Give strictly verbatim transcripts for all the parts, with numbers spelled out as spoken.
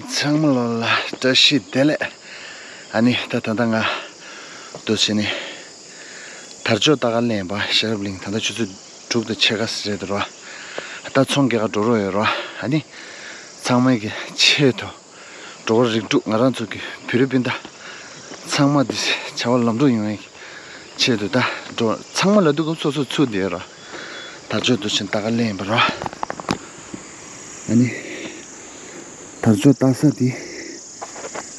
ཚང་མ་ལོ་ལ་བཀྲ་ཤིས་བདེ་ལེགས། ཨ་ནི་ད་ད་ལྟ་ང་འདུག་བྱས་ནས་དར་ལྕོག་ལྟ་ག་སླེབས་པ། ཤེས་རབ་གླིང་ད་ལྟ་ཆུ་ཚོད་དྲུག་དང་ཕྱེད་ཀ་རེད་འདུག་ར། ད་ཚོང་རྒྱག་ག་འགྲོ་རོགས་ཡོད་ར། ཨ་ནི་ཚང་མའི་གི་ཆེད་དུ། འགྲོ་བ་རིགས་དྲུག་ང་རང་ཚོ་གི་བོད་རིགས་སྤུན་ཟླ་ཚང་མ་འདི་བྱ་བ་ལམ་འགྲོ་ཡོང་བའི་ཆེད་དུ་ད་འགྲོ་ཚང་མ་ལ་འདུག་གམ་སོ་སོ་ཚུར་བསྡད་ར། དར་ལྕོག་འདུག་བྱས་ནས་ལྟ་ག་སླེབས་པ་ར། ཨ་ནི་དར་ལྕོག་ལྟ་ས་འདི་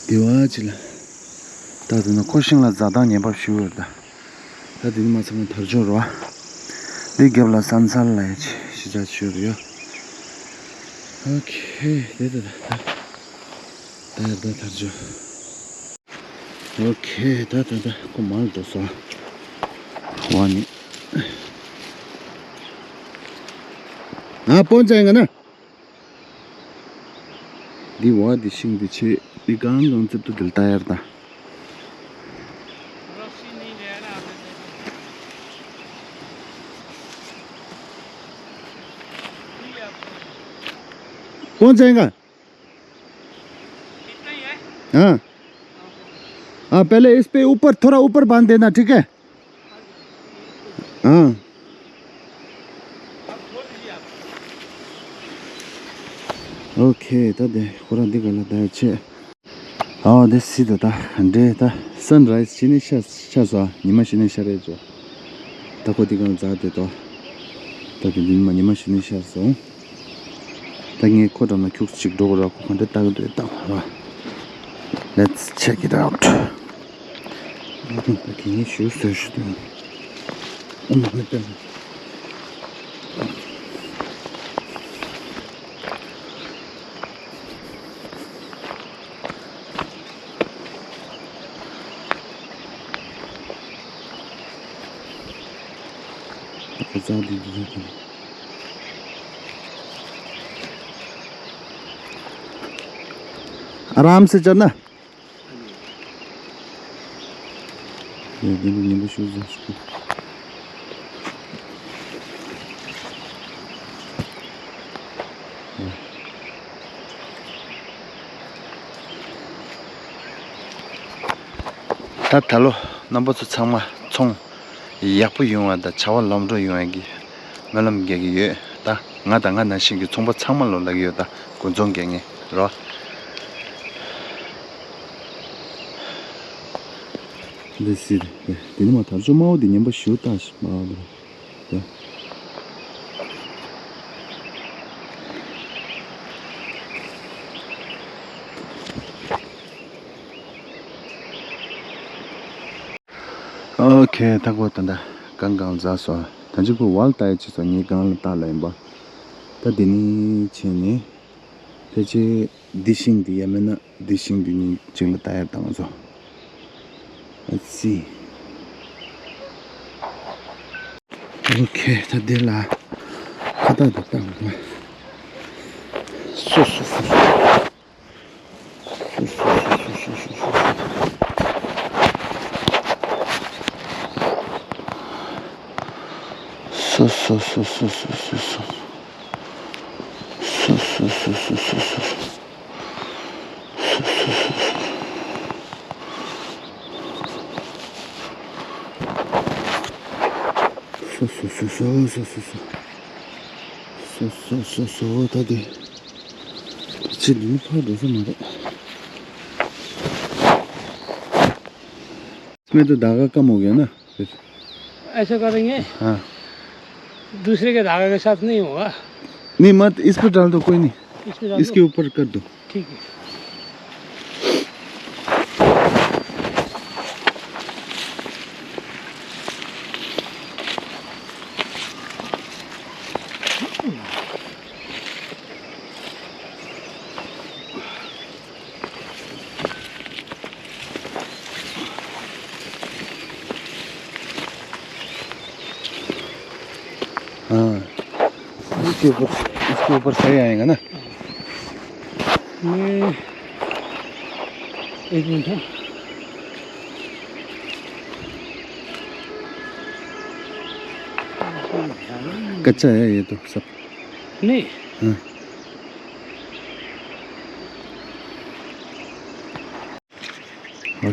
འདི་བ་ཅི་ལ་ད་དུ་ན་ཁོ་ཤིང་ལ་འཛའ་ཐང་ཉན་པ་ཞུ་བར་ད། ད་འདི་ནི་མ་ཚང་མ་དར་ལྕོག་ར། འདི་རྒྱབ་ལ་ས་མཚར་ལ་ཡ་ཆེ་ཤི་ཆ་ཆུ་ར་ཡོ། ཨོ་ཁེ་དེ་ད་ད་ད་ད་ད་དར་ལྕོག་ཨོ་ཁེ་ད་ད་ད་ཁོ་མང་འགྲོ་སོང་། ཝ་ནི། ང་སྤོན་ཅན་ང་ན། འདི་ཝ་འདི་ཤིང་འདི་ཆེ་འདི་གང་གང་ཙིག་ཏུ་འདིལ་ལྟ་ཡར་ད། སྤོན་ཅན་ང་། हाँ। हाँ, पहले इस पे ऊपर, थोड़ा ऊपर बांध देना, ठीक है? हाँ। ओके, ད་དེ་ཁོ་རང་འདི་ག་ལ་ད་ཆེ། ཨོ་དེ་སི་ད་ད་འདྲེ་ད་སན་རའི་སི་ཕྱི་ནས་ཤར་ཤར་སོང་། ཉི་མ་ཕྱི་ནས་ཤར་རེད་ཅོ། ད་ཁོ་དེ་གང་འཛག་དེ་ཏོ། ད་དེ་ཉི་མ་ཉི་མ་ཕྱི་ནས་ཤར་སོང་། ད་ངས་ཁོ་འགྲམ་ལ་ཁྱུག་ཅིག་འགྲོ་དགོས་ར། ཁོ་ག་འདྲ་ལྟ་གི་འདུག་ལྟ་བ་ར། Let's check it out. ད་གིན་ཞུ་ཟེར་ཞུ་དུས། ཨོ་མ་ཧེ་ཏན། आराम से चढ़ना। ད་ད་ལོ་རྣམ་པ་ཚོ་ཚང་མ་ཚོང་ཡག་པོ་ཡོང་བ་དང་བྱ་བ་ལམ་འགྲོ་ཡོང་བའི་གི་སྨོན་ལམ་རྒྱག་གི་ཡོད། ད་ང་དང་ང་ནང་བཞིན་གྱི་ཚོང་པ་ཚང་མ་ལོ་ལབ་ཀྱི་ཡོད། ད་དགུན་ཚོང་རྒྱག་མཁན་རོ། འདི་སྲིད་དེ་ནི་མ་དར་ལྕོག་དམར་པོ་འདི་ངན་པ་ཞུ་ལྟ་ཞིག་མ་འདུག་དེ། ཨོ་ཁེ། ད་ཁོ་ད་ལྟ་གང་གང་འཛག་སོང་། ད་ཅི་ཁོ་ཝལ་ལྟ་ཡ་ཅི་སོང་། ངའི་གང་ལ་ལྟ་ལ་ཡིན་པ། ད་འདི་ནི་བྱས་ནས་ཕལ་ཆེར་འདི་ཤིང་འདི་ཡ་མེད་ན་འདི་ཤིང་འདི་གཉིས་གཅིག་ལ་ལྟ་ཡ་བཏང་སོང་། ཨ་ཙི། ཨོ་ཁེ། ད་འདི་ལ་ཁ་བཏགས་འདི་བཏང་དགོས། སོ་སོ་སོ་སོ། སོ་སོ་སོ་སོ་སོ་སོ། སོ་སོ་སོ་སོ་སོ་སོ་སོ། སོ་སོ་སོ་སོ་སོ་སོ། སོ་སོ་སོ་སོ། སོ་སོ་སོ་སོ་སོ་སོ་སོ། སོ་སོ་སོ་སོ། ད་དེ་ཕལ་ཆེར་འདི་ནི་ཕར་འགྲོ་ས་མ་རེད། इसमें तो धागा कम हो गया ना फिर। ऐसा करेंगे। हाँ। दूसरे के धागा के साथ नहीं होगा। नहीं, मत, इस पर डाल दो, कोई नहीं। इस पे डाल इसके दो। ऊपर कर दो। ठीक है। हाँ, इसके ऊपर, इसके ऊपर सही आएगा ना। मैं एक मिनट, हाँ। कच्चा है ये तो सब। नहीं। हाँ।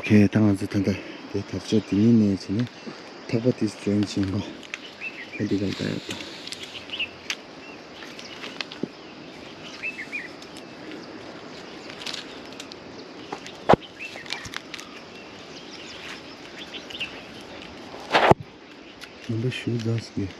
ཁེ་ད་ང་ཚོ་ད་ལྟ་དེ་དར་ལྕོག་དེ་ཉིད་ནས་བྱས་ནས་ཐག་པ་དེ་ཇོ་ཡིན་ཕྱིན་གོ། ད་འདི་ག་ལ་ད་ཡོད་པ། ནམ་པ་ཞུ་ཟ་སི་གི།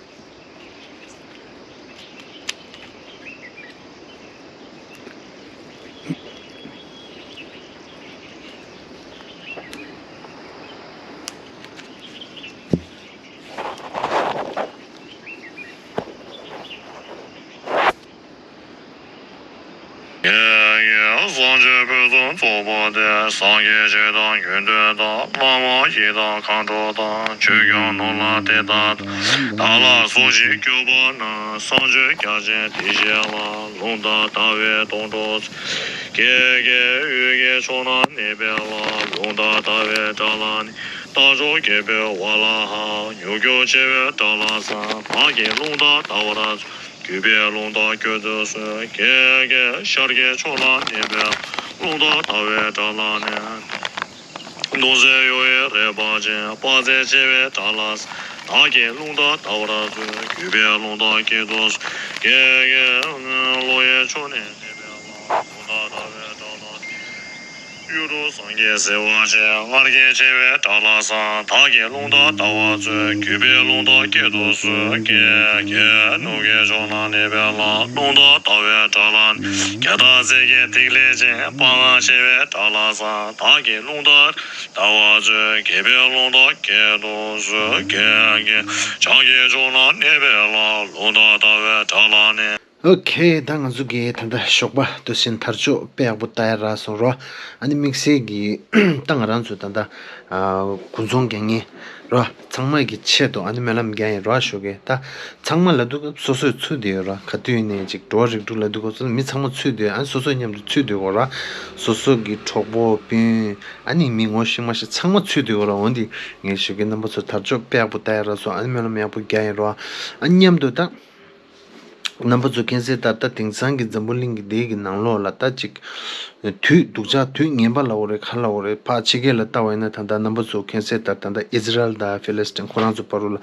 ཡེ་ཡེ་སངས་རྒྱས་ཕུན་སུམ་ཚོགས་པ་སྟེ། སངས་རྒྱས་ཆོས་དང་དགེ་འདུན་དང་། བླ་མ་ཡི་དམ་མཁའ་འགྲོ་དང་། ཆོས་སྐྱོང་ནོར་ལྷ་དེ་དག་དང་། བདག་ལ་སོགས་ཀྱིས་བསྐྱོད་པ་རྣམས། བསང་མཆོད་རྒྱ་ཆེན་དེ་བཞེས་ལ། རླུང་རྟ་དར་བའི་དོང་གྲོགས། ཀྱེ་ཀྱེ་འོད་ཀྱི་ཕྱོགས་ན་གནས་པའི་ལྷ། རླུང་རྟ་དར་བའི་དགྲ་ལ་ནི། རྟ་མཆོག་རྒྱལ་པོའི་ཝ་ལ་ཧ། མྱུ་གུ་ཆེ་བའི་དགྲ་ལྷ་སྲས། བདག་གིས་རླུང་རྟ་དར་བར་མཛོད། གུས་པས་རླུང་རྟ་སྐད་དུ་གསོལ། ཀྱེ་ཀྱེ་ཤར་གྱི་ཕྱོགས་ན་གནས་པའི་ལྷ། རླུང་རྟ་དར་བའི་དགྲ་ལ་ནི། ལྟོགས་ཤིང་གཡོ་བའི་རལ་པ་ཅན། དཔའ་རྩལ་ཆེ་བའི་དགྲ་ལྷ་སྲས། བདག་གིས་རླུང་རྟ་དར་བར་མཛོད། གུས་པས་རླུང་རྟ་སྐད་དུ་གསོལ། ཀྱེ་ཀྱེ་གློ་བའི་ཕྱོགས་ན་གནས་པའི་ལྷ། རླུང་རྟ་དར་བའི་དགྲ་ལྷ་སྲས། གཡུ་འབྲུག་སངས་རྒྱས་བྱེ་བ་ཅན། ངར་སྐད་ཆེ་བའི་དགྲ་ལྷ་སྲས། བདག་གིས་རླུང་རྟ་དར་བར་མཛོད། གུས་པས་རླུང་རྟ་སྐད་དུ་གསོལ། ཀྱེ་ཀྱེ་ནུབ་ཀྱི་ཕྱོགས་ན་གནས་པའི་ལྷ། རླུང་རྟ་དར་བའི་དགྲ་ལྷ་ནི། རྒྱ་སྟག་རྩལ་གྱི་ཐིག་ལེ་ཅན། དཔའ་ངར་ཆེ་བའི་དགྲ་ལྷ་སྲས། བདག་གིས་རླུང་རྟ་དར་བར་མཛོད། རྒྱལ་པོའི་རླུང་རྟ་སྐད་དུ་གསོལ། ཀྱེ་ཀྱེ་བྱང་གི་ཕྱོགས་ན་གནས་པའི་ལྷ། རླུང་རྟ་དར་བའི་དགྲ་ལྷ་ནི། ཨོ་ཁེ། ད་ང་ཚོ་གི་ད་ལྟ་ཞོགས་པ་དུས་ཆེན་དར་ལྕོག་དཔེ་ཡག་པོ་ལྟ་ཡ་རག་སོང་རོ། ཨ་ནི་དམིགས་བསལ་གྱི་ད་ང་རང་ཚོ་ད་ལྟ་ཨ་དགུན་ཚོང་རྒྱག་མཁན་རོ། ཚང་མ་གི་ཆེད་དུ་ཨ་ནི་སྨོན་ལམ་རྒྱག་ཡིན་རོ་ཞོགས་ཀས། ད་ཚང་མ་ལབ་དུས་སྐབས་སོ་སོས་ཚུད་བསྡད་ཡོད་རོ། ག་དུས་ཡིན་ནའི་ཅིག་འགྲོ་བ་རིགས་དྲུག་ལབ་དུས་སྐབས་སུ་མི་ཚང་མ་ཚུད་བསྡད་ཡོད། ཨ་ནི་སོ་སོ་མཉམ་དུ་ཚུད་བསྡད་ཡོད་རོ། སོ་སོ་གི་གྲོགས་པོ་སྤུན་ཨ་ནི་མི་ངོ་ཤེས་མ་ཤེས་ཚང་མ་ཚུད་བསྡད་ཡོད་རོ། འོན་ཏེ་ངས་ཞོགས་ཀས་རྣམ་པ་ཚོ་དར་ལྕོག་དཔེ་ཡག་པོ་ལྟ་ཡ་རག་སོང་། ཨ་ནི་སྨོན་ལམ་ཡག་པོ་རྒྱག་ཡིན་རོ། ཨ་ནི་མཉམ་དུ་ད། རྣམ་པ་ཚོ་མཁྱེན་གསལ་ལྟར་ད་དེང་སང་གི་འཛམ་བུ་གླིང་གི་དེ་གི་ནང་ལོགས་ལ་ད་ཅིག་དུས་སྡུག་ཅག་དུས་ངན་པ་ལབ་དགོས་རེད། ག་ལབ་དགོས་རེད། ཕར་ཕྱི་རྒྱལ་ལ་ལྟ་བ་ཡིན་ན་ད་ལྟ་རྣམ་པ་ཚོ་མཁྱེན་གསལ་ལྟར་ད་ལྟ་ཨི་ཟི་རལ་དང་ཧྥི་ལི་སི་ཏིན་ཁོ་རང་ཚོ་བར་དུ་ལ་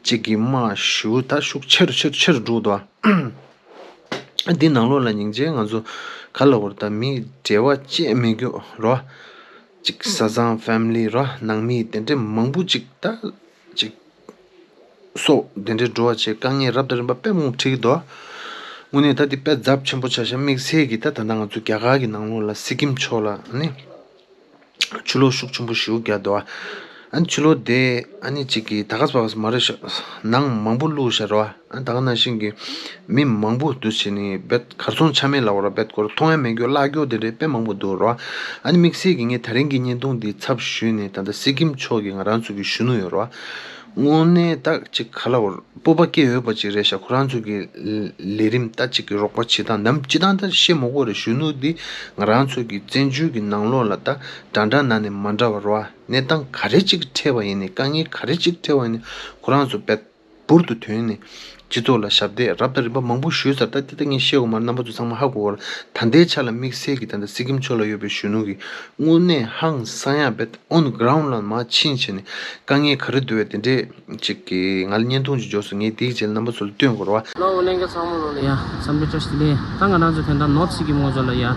ཅིག་གི་དམག་ཞུ་ད་ཤུགས་ཆེ་རུ་ཆེ་རུ་ཆེ་རུ་འགྲོ་འདུག་འདི་ནང་ལོགས་ལ་སྙིང་རྗེ་ང་ཚོ་ག་ལབ་དགོས་རེད། ད་མི་འབྲེལ་བ་བཅད་མེད་རྒྱུ་རོ། ཅིག་བཟའ་ཚང་ཕེ་མི་ལི་རོ། ནང་མི་དེ་འདྲས་མང་པོ་ཅིག་ད་ཅིག་སྲོག་དེ་འདྲའི་འགྲོ་བ་བྱས་དཀའ་ངལ་རབ་དང་རིམ་པ་དཔེ་མང་པོ་འཕྲད་ཀྱི་འདུག་དངོས་གནས་ད་འདི་དཔེ་ཚབས་ཆེན་པོ་ཆགས་ཤག་དམིགས་བསལ་གྱིས་ད་ད་ལྟ་ང་ཚོ་རྒྱ་གར་གྱི་ནང་ལོགས་ལ་སི་ཀིམ་ཕྱོགས་ལ་ནི་ཆུ་ལོག་ཤུགས་ཆེན་པོ་ཞེ་པོ་བརྒྱབ་འདུག་ཨ་ནི་ཆུ་ལོག་དེ་ཨ་ནི་གཅིག་གིས་ད་ག་ས་པ་ག་ས་མ་རེད་ཤག་ནང་མང་པོ་བླུགས་ཤག་རོ། ཨ་ད་ག་ནང་བཞིན་གྱི་མི་མང་པོ་འདུ་བྱས་ནས་རྦད་གར་སོང་ཆ་མེད་ལབ་དགོས་ར། རྦད་ཁོ་ར་མཐོང་ཡ་མེད་རྒྱུ་བརླག་རྒྱུ་དེ་འདྲའི་དཔེ་མང་པོ་འདུག་རོ། ཨ་ནི་དམིགས་བསལ་གྱིས་ངས་ད་རིང་གི་བརྙན་ཐུང་འདི་ཚབ་ཞུས་ནས་ད་ལྟ་སི་ཀིམ་ཕྱོགས་ཀྱི་ང་རང་ཚོ་གི་གཞོན་ནུ་ཡོད་རོ། དངོས་གནས་ད་ཅིག་ག་ལབ་དགོས་ར། སྤོབས་པ་སྐྱེ་འོས་པ་ཅིག་རེད་ཤག་ཁོ་རང་ཚོ་གི་ལས་རིམ་ད་ཅིག་གི་རོགས་པ་བྱེད་སྟངས་ནམ་སྤྱི་བཏང་ད་བཤད་མ་དགོས་རེད། གཞོན་ནུ་འདི་ང་རང་ཚོ་གི་བཙན་བྱོལ་གྱི་ནང་ལོགས་ལ་ད་འདྲ་འདྲ་ན་ནས་མ་འདྲ་བ་རོ། གནས་སྟངས་ག་རེ་ཅིག་འཕྲད་པ་ཡིན་ནའི་དཀའ་ངལ་ག་རེ་ཅིག་འཕྲད་པ་ཡིན་ནའི་ཁོ་རང་ཚོ་རྦད་འབུར་དུ་ཐོན་ནས་སྤྱི་ཚོགས་ལ་ཞབས་འདེགས་རབ་དང་རིམ་པ་མང་པོ་ཞུས་ཚར། ད་དེ་ད་ངས་བཤད་དགོས་མ་རེད། རྣམ་པ་ཚོ་ཚང་མ་ཧ་གོ་གོ་ར། ད་ལྟའི་ཆ་ལ་དམིགས་བསལ་གྱི་ད་ལྟ་སི་ཀིམ་ཕྱོགས་ལ་ཡོད་པའི་གཞོན་ནུ་གི་དངོས་གནས་ཧང་སང་ཡ་རྦད་on the ground ལ་མར་ཕྱིན་བྱས་ནས་དཀའ་ངལ་ག་རེ་འདུག་བས་དེ་འདྲས་ཅིག་གི་ང་ལ་བརྙན་ཐུང་ཅིག་འབྱོར་སོང་། ངས་དེའི་རྗེས་ལ་རྣམ་པ་ཚོ་ལ་སྟོན་དགོས་རེད་བ། ལོ་ལེན་ག་ཚང་མ་ལོ་ལ་ཡ་བསམ་འདུན་བཀྲ་ཤིས་བདེ་ལེགས། ད་ང་རང་ཚོ་དོན་དག་ནོར་ཐི་སི་ཀིམ་ངོས་ཕྱོགས་ལ་ཡ།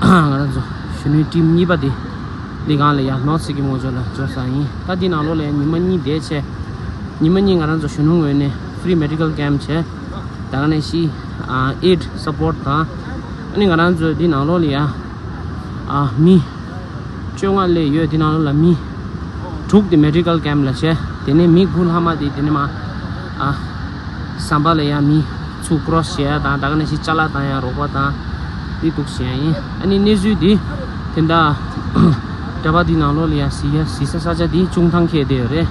ང་རང་ཚོ་གཞོན་ནུའི་ཊིམ་གཉིས་པ་དེ་འདི་སྒང་ལ་ཡ་ནོར་ཐི་སི་ཀིམ་ངོས་ཕྱོགས་ལ་འབྱོར་ས་ཡིན། ད་འདི་ནང་ལོགས་ལ་ཡ་ཉི་མ་གཉིས་བསྡད་བྱས། ཉི་མ་གཉིས་ང་རང་ཚོ་གཞོན་ནུ་ངོས་ནས་ཕི་རི་མེ་ཌི་ཀལ་ཀེམ་བྱས། ད་ག་ནང་བཞིན་ཨེ་ཌི་སཔོར་ཊི་དང་། ཨ་ནི་ང་རང་ཚོ་འདི་ནང་ལོགས་ལ་ཡ། ཨ་མི་བཅོ་ལྔ་སླེབས་ཡོད། འདི་ནང་ལོགས་ལ་མི་དྲུག་དེ་མེ་ཌི་ཀལ་ཀེམ་ལ་བྱས། དེ་ནས་མི་དགུ་ལྷག་མ་དེ་དེ་ནས་མ་ཨ་ཟམ་པ་ལ་ཡ་མི་ཚུར་ཀྲོ་སི་བྱེད་ཡ་དང་། ད་ག་ནང་བཞིན་ཅ་ལག་བཏང་ཡ་རོགས་པ་དང་། འདི་འདུག་བྱེད་ཡ་ཡིན། ཨ་ནི་གནས་ཚུལ་འདི་དེ་འདྲ་འདྲ་པ་འདི་ནང་ལོགས་ལ་ཡ་གཟིགས་ཡ་གཟིགས་ས་ས་ཆ་འདི་བྱུང་ཐང་ཁེལ་བསྡད་ཡོད་རེད།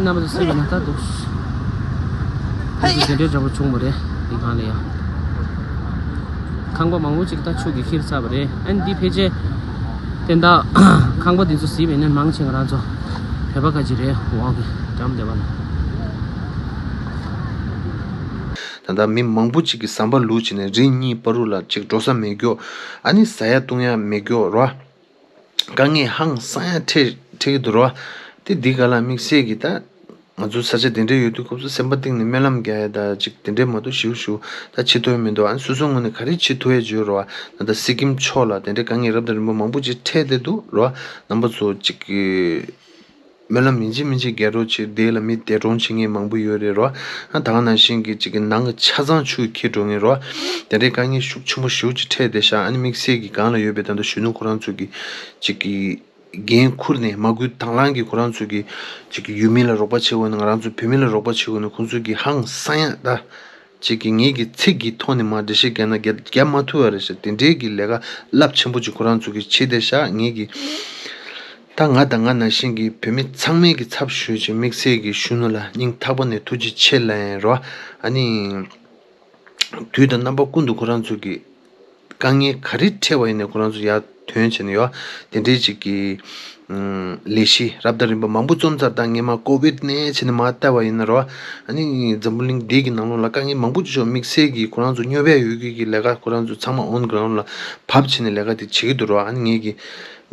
རྣམ་པ་ཚོ་གཟིགས་པ་ན་ད་འདུག་འདི་དེ་འདྲའི་འདྲ་པོ་བྱུང་བ་རེད། འདི་སྒང་ལ་ཡ། ཁང་པ་མང་པོ་ཅིག་ད་ཆུ་གིས་ཁྱེར་ཚར་བ་རེད། ཨ་ནི་འདི་ཕལ་ཆེར་དེ་འདྲ་ཁང་པ་འདི་ཚོ་གཟིགས་པ་ཡིན་ན་མང་ཆེ་ང་རང་ཚོ་བོད་པ་ཁ་ཅིག་རེད། འོག་གི་འགྲམ་སྡེ་པ་ལ། ད་ལྟ་མི་མང་པོ་ཅིག་གིས་ཟམ་པ་བླུགས་བྱས་ནས་རི་གཉིས་བར་དུ་ལ་ཅིག་འགྲོ་ས་མེད་རྒྱུ། ཨ་ནི་ཟ་ཡ་བཏུང་ཡ་མེད་རྒྱུ་རོ། དཀའ་ངལ་ཧང་སང་ཡ་འཕྲད་འཕྲད་ཀྱི་འདུག་རོ། དེ་འདི་ག་ལ་དམིགས་བསལ་གྱི་ད། ང་ཚོ་ས་ཆ་དེ་འདྲའི་ཡོད་དུས་སྐབས་སུ་སེམས་པ་གཏིང་ནས་སྨོན་ལམ་རྒྱག་ཡ་ད་ཅིག་དེ་འདྲའི་མ་གཏོགས་ཞིའུ་ཞིའུ་ད་བྱེད་ཐུབ་ཡ་མི་འདུག་ཨ་ནི་སོ་སོའི་ངོས་ནས་ག་རེ་བྱེད་ཐུབ་ཡ་བརྗོད་རོགས་ཨ། ད་ལྟ་སི་ཀིམ་ཕྱོགས་ལ་དེ་འདྲའི་དཀའ་ངལ་རབ་དང་རིམ་པ་མང་པོ་ཅིག་འཕྲད་བསྡད་འདུག་རོགས་ཨ། རྣམ་པ་ཚོ་ཅིག་གི་སྨོན་ལམ་ཡིན་གཅིག་མིན་གཅིག་རྒྱག་རོགས་བྱེད། དེ་ལ་མི་འདས་གྲོངས་བྱེད་མཁན་མང་པོ་ཡོད་རེད་རོགས་ཨ། ད་ག་ནང་བཞིན་གྱི་ཅིག་གི་ནང་གི་ཆ་ཚང་ཆུ་འཁྱེར་འགྲོ་མཁན་རོགས་ཨ། དེ་འདྲའི་དཀའ་ངལ་ཤུགས་ཆེན་པོ་ཞིའུ་ཅིག་འཕྲད་བསྡད་ཤག་ཨ་ནི་དམིགས་བསལ་གྱི་སྒང་ལ་ཡོད་པའི་ད་ལྟ་གཞོན་ནུ་ཁོ་རང་ཚོ་གི་ཅིག་གི་འགན་འཁུར་ནས་མ་བསྐུལ་དང་བླངས་ཀྱིས་ཁོ་རང་ཚོ་གི་ཅིག་གི་ཡུལ་མི་ལ་རོགས་པ་བྱེད་དགོས་ན། ང་རང་ཚོ་བོད་མི་ལ་རོགས་པ་བྱེད་དགོས་ན། ཁོང་ཚོ་གི་ཧང་སང་ཡ་ད་ཅིག་གི་ངེད་ཀྱི་ཚིག་གི་ཐོག་ནས་མར་འགྲེལ་བཤད་བརྒྱབ་ན་བརྒྱབ་བརྒྱབ་མ་ཐུབ་པ་རེད་ཤག་དེ་འདྲའི་གི་ལས་ཀ་རླབས་ཆེན་པོ་ཅིག་ཁོ་རང་ཚོ་གི་བྱེད་བསྡད་ཤག་ངེད་ཀྱི་ད་ང་དང་ང་ནང་བཞིན་གྱི་བོད་མི་ཚང་མའི་གི་ཚབ་ཞུས་བྱས་དམིགས་བསལ་གྱི་གཞོན་ནུ་ལ་སྙིང་ཐག་པ་ནས་ཐུགས་རྗེ་ཆེ་ལབ་ཡིན་རོ། ཨ་ནི། དུས་དང་རྣམ་པ་ཀུན་ཏུ་ཁོ་རང་ཚོ་གི་དཀའ་ངལ་ག་རེ་འཕྲད་པ་ཡིན་ནའི་ཁོ་རང་ཚོ་ཡར་ཐོན་བྱས་ནས་ཡོད། དེ་འདྲའི་ཅིག་གི་ཨམ། ལས་གཞི་རབ་དང་རིམ་པ་མང་པོ་རྩོམ་ཚར། ད་སྔས་མ་ཀོ་བིད་ནས་བྱས་ནས་མར་བལྟས་པ་ཡིན་ན་རོ། ཨ་ནི་འཛམ་བུ་གླིང་འདི་གི་ནང་ལོགས་ལ་དཀའ་ངལ་མང་པོ་ཅིག་ཤོར། དམིགས་བསལ་གྱི་ཁོ་རང་ཚོ་སྨྱོ་བས་ཡོད་རྒྱུ་གི་ལས་ཀ་ཁོ་རང་ཚོ་ཚང་མ་ཨོན་གྷི་རའུན་ཌ་ལ་བབས་བྱས་ནས་ལས་ཀ་དེ་བྱེད་ཀྱི་འདུག་རོ། ཨ་ནི་ངེད་ཀྱི་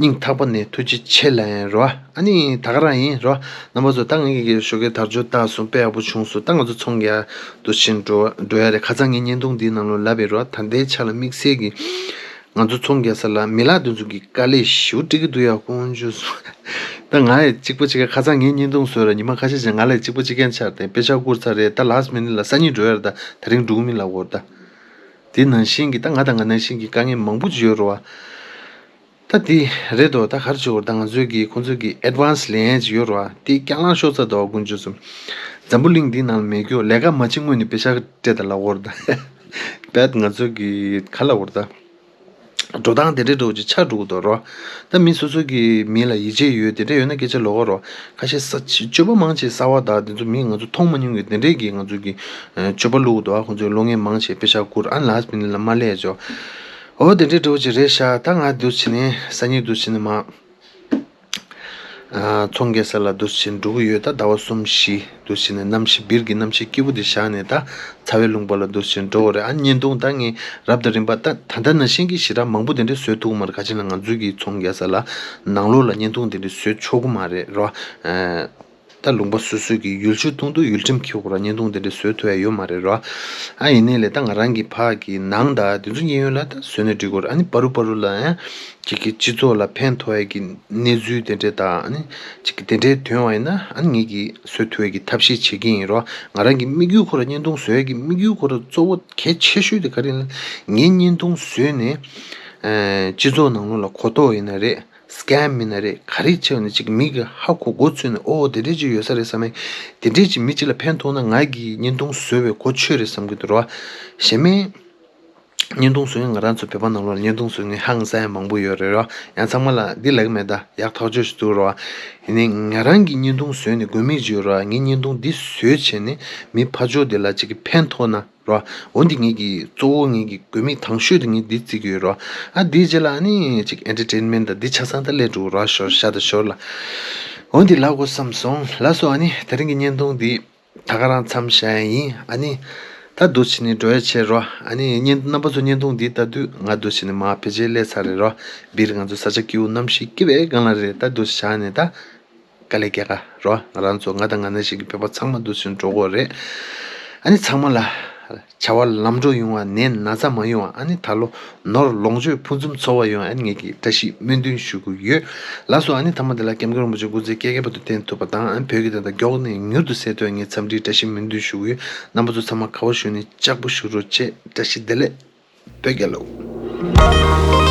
སྙིང་ཐག་པ་ནས་ཐུགས་རྗེ་ཆེ་ལབ་ཡིན་རོ། ཨ་ནི་ད་ག་རང་ཡིན་རོ། རྣམ་པ་ཚོ་ད་ངེད་ཀྱི་ཞོགས་ཀའི་དར་ལྕོག་བཏགས་སོང་། དཔེ་ཡག་པོ་བྱུང་སོང་། ད་ང་ཚོ་ཚོང་རྒྱག་འདུག་བྱས་འགྲོ་འགྲོ་ཡ་རེད། ཁ་སང་ངའི་བརྙན་ཐུང་འདིའི་ནང་ལོགས་ལབ་པའི་རོ། ད་ལྟའི་ཆ་ལ་དམིགས་བསལ་གྱི་ང་ཚོ་ཚོང་རྒྱག་ས་ལ་མི་ལག་དེ་ཚོ་གི་དཀའ་ལས་ཞེ་པོ་འཕྲད་ཀྱི་འདུག་ཡ། དཀོན་མཆོག་གསུམ། ད་ང་ཡི་གཅིག་པ་གཅིག་རྐྱང་། ཁ་སང་ངའི་བརྙན་ཐུང་བཟོས་ར། ཉི་མ་ཁ་ཤས་ཤིག་ང་ལ་གཅིག་པ་གཅིག་རྐྱང་ཆགས་ཏེ་དཔེ་ཆ་བསྐུར་ཚར་རེད། ད་ལཱ་སི་ཊི་མི་ནིཊ་ལ་སང་ཉིན་འགྲོ་ཡ་རེད། ད་དེ་རིང་འགྲོ་གི་མིན་ལབ་དགོས་རེད། ད་དེ་ནང་བཞིན་གྱི་ད་ང་དང་ང་ནང་བཞིན་གྱི་དཀའ་ངལ་མང་པོ་ཅིག་ཡོད་རེད་བ། ད་དེ་རེད་དོ། ད་ག་རེ་བྱེད་དགོས་རེད། ད་ང་ཚོའི་གི་ཁོང་ཚོའི་གི་ཨེཌ་ཝན་སི་ལེན་ཡས་ཅིག་ཡོད་རེད་བ། དེ་རྐྱང་ལངས་ཤོར་ཚར་འདུག་བ། དཀོན་མཆོག་གསུམ། འཛམ་བུ་གླིང་འདིའི་ནང་ལ་མེད་རྒྱུ། ལས་ཀ་མ་བྱེད་སྔོན་ནས་པེ་ཤག་སྤྲད་དང་ལབ་དགོས་རེད་ད། བེད་ང་ཚོའི་གི་ག་ལབ་དགོས་རེད་ད། འགྲོ་སྟངས་དེ་འདྲའི་འདྲ་བོ་ཅིག་ཆགས་འགྲོ་གི་འདུག་རོ། ད་མི་སོ་སོ་གི་མི་ལ་ཡིད་ཆེས་ཡོད་དེ་འདྲ་ཡོད་ན་སྐད་ཆ་ལོགས་ཀ་རོ། ཁ་ཤས་ས་སྤྱོད་པ་མང་ཆེ་གསར་བ་དང་དེ་ཚོ་མི་ང་ཚོ་མཐོང་མ་མྱོང་གི་དེ་འདྲའི་གི་ང་ཚོ་གི་སྤྱོད་པ་བླུགས་འདུག་ཨ། ཁོང་ཚོས་གློག་བརྙན་མང་ཆེ་པེ་ཤག་བསྐུར། ཨ་ནི་ལཱ་སི་ཊི་མི་ནིཊ་ལ་མ་སླེབས་ཅོ། འོ་དེ་འདྲའི་འདྲ་བོ་ཅིག་རེད་ཤག་ད་ང་འདུག་བྱས་ནས་སང་ཉིན་འདུག་བྱས་ནས་མ། ཨ། ཚོང་རྒྱག་ས་ལ་འདུག་བྱས་འགྲོ་གི་ཡོད། ད་ཟླ་བ་གསུམ་བཞི་འདུག་བྱས་ནས་གནམ་གཤིས་སྦིར་གྱི་གནམ་གཤིས་སྐྱིད་པོ་དེ་བཞག་ནས་ད་ཚ་བའི་ལུང་པ་ལ་འདུག་བྱས་འགྲོ་གི་རེད། ཨ། བརྙན་ཐུང་ད་ངས་རབ་དང་རིམ་པ་ད་ད་ལྟ་ནང་བཞིན་གྱི་ཞེ་དྲག་མང་པོ་དེ་འདྲས་བཟོས་ཐུབ་ཀྱི་མ་རེད། ག་ཅི་ལ་ང་ཚོའི་གི་ཚོང་རྒྱག་ས་ལ་ནང་ལོགས་ལ་བརྙན་ཐུང་དེ་འདྲས་བཟོས་ཆོག་གི་མ་རེད་རོ། ཨ། ད་ལུང་པ་སོ་སོའི་གི་ཡུལ་ཆུ་དུང་དུ་ཡུལ་ཁྲིམས་འཁྱེར་དགོས་ར། བརྙན་ཐུང་དེ་འདྲས་བཟོས་ཐུབ་ཡ་ཡོད་མ་རེད་རོ། ཨ། ཡིན་ནའི་ལས་ད་ང་རང་གི་ཕ་གི་ནང་ད་དེ་ཚོ་ཉེན་ཡོད་ལ་ད་བཟོས་ནས་འགྲིག་གི་རེད། ཨ་ནི་བར་དུ་བར་དུ་ལ་ཡང་ཅིག་གི་སྤྱི་ཚོགས་ལ་ཕན་ཐོགས་ཡ་གི་གནས་ཚུལ་དེ་འདྲས་ད་ཨ་ནི་ཅིག་གི་དེ་འདྲས་ཐོན་བ་ཡིན་ན་ཨ་ནི་ངེད་ཀྱིས་བཟོ་ཐུབ་ཡ་གི་ཐབས་ཤེས་བྱེད་ཀྱི་ཡིན་རོ། ང་རང་གི་དམིགས་ཡུལ་ཁོ་ར་བརྙན་ཐུང་བཟོ་ཡ་གི་དམིགས་ཡུལ་ཁོ་ར་གཙོ་བོ་གལ་ཆེ་ཤོས་དེ་ག་རེ་ཡིན་ན། ངས་བརྙན་ཐུང་བཟོས་ནས་ཨ་སྤྱི་ཚོགས་ནང་ལོགས་ལ་གོ་རྟོགས་ཡིན་ན་རེད། སི་ཀེམ་ཡིན་ན་རེད། ག་རེ་བྱས་ནས་ཅིག་མི་གི་ཧ་གོ་མགོ་ཚོས་ནས་ཨོ་དེ་འདྲས་ཅིག་ཡོད་ས་རེད་བསམ་མེད། དེ་འདྲས་ཅིག་མི་གཅིག་ལ་ཕན་ཐོགས་ན་ང་གི་བརྙན་ཐུང་བཟོ་བའི་གོ་ཆོད་རེད་བསམ་གི་འདུག་རོ། གཞན་མའི་བརྙན་ཐུང་བཟོ་མཁན་ང་རང་ཚོ་བོད་པ་ནང་ལོགས་ལ་བརྙན་ཐུང་བཟོ་མཁན་ཧང་སང་ཡ་མང་པོ་ཡོད་རེད་རོ། ཡང་ཚང་མ་ལ་འདི་ལབ་གི་མེད་ད། ཡག་ཐག་ཆོད་ཞིག་འདུག་རོ། ཡིན་ནའི་ང་རང་གི་བརྙན་ཐུང་བཟོས་ནས་དགོས་མེད་ཅིག་ཡོད་རོ། ངས་བརྙན་ཐུང་འདི་བཟོས་བྱས་ནས་མི་ཕར་ཕྱོགས་འདི་ལ་ཅིག་གི་ཕན་ཐོགས་ན། རོ། འོ་འདི་ངེད་ཀྱི་གཙོ་བོ་ངེད་ཀྱི་དགོས་དམིགས་དང་ཤོས་དེ་ངས་འདི་བརྩི་གི་ཡོད་རོ། ཨ་འདིའི་རྗེས་ལ་ཨ་ནི་ཅིག་ཨེན་ཊར་ཊེན་མེན་ཊི་དང་འདི་ཆ་ཚང་ད་སླེབས་འགྲོ་རོ། ཤོར་ཤ་ད་ཤོར་ལ། འོ་འདི་ལབ་དགོས་བསམ་སོང་། ལགས་སོ། ཨ་ནི་དེ་རིང་གི་བརྙན་ཐུང་འདི་ད་ག་རང་མཚམས་བཞག་ཡ་ཡིན། ཨ་ནི་ད་འདུག་བྱས་ནས་འགྲོ་ཡ་བྱེད་རོ། ཨ་ནི་བརྙན་རྣམ་པ་ཚོ་བརྙན་ཐུང་འདི་ལྟ་དུས་ང་འདུག་བྱས་ནས་མར་ཕལ་ཆེར་སླེབས་ཚར་རེད་རོ། སྦིར་ང་ཚོ་ས་ཆ་སྐྱིད་པོ་གནམ་གཤིས་སྐྱིད་པའི་སྒང་ལ་རེད། ད་འདུག་བྱས་བཞག་ནས་ད། དཀའ་ལས་རྒྱག་ག་རོ། ང་རང་ཚོ་ང་དང་ང་འདྲ་ཞིག་གི་བོད་པ་ཚང་མ་འདུག་སེ་འགྲོ་གི་རེད། ཨ་ནི་ཚང་མ་ལ་བྱ་བ་ལམ་འགྲོ་ཡོང་བ། ནད་ན་ཚ་མ་ཡོང་བ། ཨ་ནི་ད་ལོ་ནོར་ལོངས་སྤྱོད་ཕུན་སུམ་ཚོགས་པ་ཡོང་བ། ཨ་ནི་ངེད་ཀྱིས་བཀྲ་ཤིས་སྨོན་འདུན་ཞུ་གི་ཡོད། ལགས་སོ། ཨ་ནི་མཐའ་མ་དེ་ལ་སྐྱབས་མགོན་རིན་པོ་ཆེ་སྐུ་ཚེ་བསྐལ་བརྒྱའི་བར་དུ་བརྟན་ཐུབ་པ་དང་། ཨ་ནི་བོད་ཀྱི་བདེན་མཐའ་མགྱོགས་ནས་མྱུར་དུ་གསལ་ཐུབ་ངས་འཚམས་འདྲིའི་བཀྲ་ཤིས་སྨོན་འདུན་ཞུ་གི་ཡོད། རྣམ་པ་ཚོ་ཚང་མ་ག་བ་བཞུགས་ནས་ལྕགས་པོ་བཞུགས་རོགས་བྱེད། བཀྲ་ཤིས་བདེ་ལེགས། བོད་རྒྱལ་ལོ།